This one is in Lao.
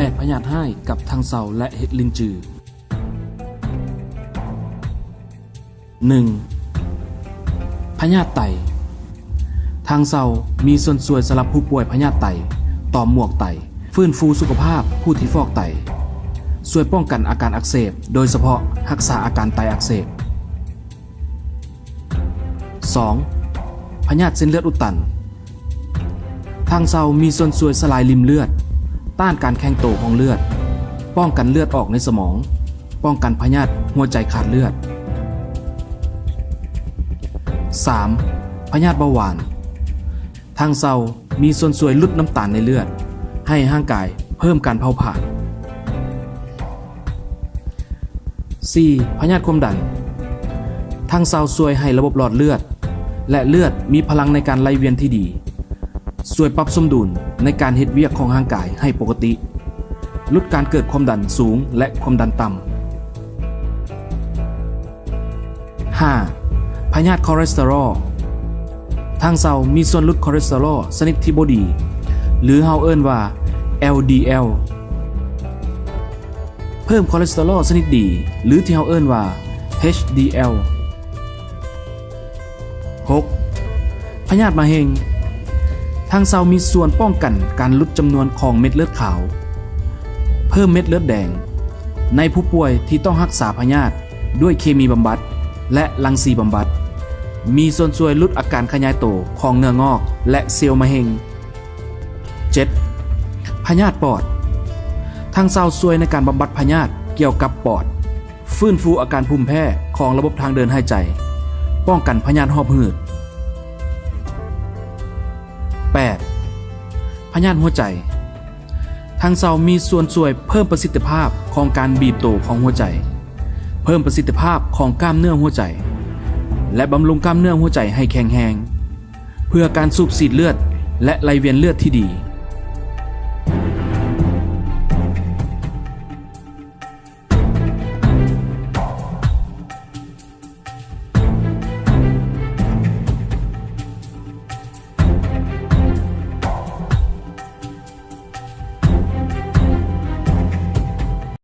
ແປດ ພະຍາດຮ້າຍກັບຖັງເຊົາ ແລະ ເຫັດລິນຈື. ໜຶ່ງ ພະຍາດໄຕ. ຖັງເຊົາມີສ່ວນຊ່ວຍສຳລັບຜູ້ປ່ວຍພະຍາດໄຕ, ຕອມໝວກໄຕ, ຟື້ນຟູສຸຂະພາບຜູ້ທີ່ຟອກໄຕ, ຊ່ວຍປ້ອງກັນອາການອັກເສບ, ໂດຍສະເພາະຮັກສາອາການໄຕອັກເສບ. ສອງ ພະຍາດເສັ້ນເລືອດອຸດຕັນ. ຖັງເຊົາມີສ່ວນຊ່ວຍສະລາຍລິມເລືອດ, ຕ້ານການແຂງໂຕຂອງເລືອດ, ປ້ອງກັນເລືອດອອກໃນສະໝອງ, ປ້ອງກັນພະຍາດຫົວໃຈຂາດເລືອດ. ສາມ ພະຍາດເບົາຫວານ. ຖັງເຊົາມີສ່ວນຊ່ວຍຫຼຸດນ້ຳຕານໃນເລືອດ, ໃຫ້ຮ່າງກາຍເພີ່ມການເຜົາຜານ. ສີ່ ພະຍາດຄວາມດັນ. ຖັງເຊົາຊ່ວຍໃຫ້ລະບົບຫຼອດເລືອດ ແລະ ເລືອດມີພະລັງໃນການໄຫຼວຽນທີ່ດີ, ຊ່ວຍປັບສົມດຸນໃນການເຮັດວຽກຂອງຮ່າງກາຍໃຫ້ປົກກະຕິ, ຫຼຸດການເກີດຄວາມດັນສູງ ແລະ ຄວາມດັນຕ່ຳ. ຫ້າ ພະຍາດຄໍເລສເຕີຣອລ. ຖັງເຊົາມີສ່ວນຫຼຸດຄໍເລສເຕີຣອລຊະນິດທີ່ບໍ່ດີ ຫຼື ເຮົາເອີ້ນວ່າ ແອລດີແອລ, ເພີ່ມຄໍເລສເຕີຣອລຊະນິດດີ ຫຼື ທີ່ເຮົາເອີ້ນວ່າ ເອັດດີແອລ. ຫົກ ພະຍາດມະເຮັງ. ຖັງເຊົາມີສ່ວນປ້ອງກັນການຫຼຸດຈຳນວນຂອງເມັດເລືອດຂາວ, ເພີ່ມເມັດເລືອດແດງໃນຜູ້ປ່ວຍທີ່ຕ້ອງຮັກສາພະຍາດດ້ວຍເຄມີບຳບັດ ແລະ ລັງສີບຳບັດ, ມີສ່ວນຊ່ວຍຫຼຸດອາການຂະຫຍາຍໂຕຂອງເນື້ອງອກ ແລະ ເຊວມະເຮັງ. ເຈັດ ພະຍາດປອດ. ຖັງເຊົາຊ່ວຍໃນການບຳບັດພະຍາດກ່ຽວກັບປອດ, ຟື້ນຟູອາການພູມແພ້ຂອງລະບົບທາງເດີນຫາຍໃຈ, ປ້ອງກັນພະຍາດຫອບຫືດ. ແປດ ພະຍາດຫົວໃຈ. ຖັງເຊົາມີສ່ວນຊ່ວຍເພີ່ມປະສິດທິພາບຂອງການບີບໂຕຂອງຫົວໃຈ, ເພີ່ມປະສິດທິພາບຂອງກ້າມເນື້ອຫົວໃຈ ແລະ ບຳລຸງກ້າມເນື້ອຫົວໃຈໃຫ້ແຂງແຮງ ເພື່ອການສູບສີດເລືອດ ແລະ ໄຫຼວຽນເລືອດທີ່ດີ.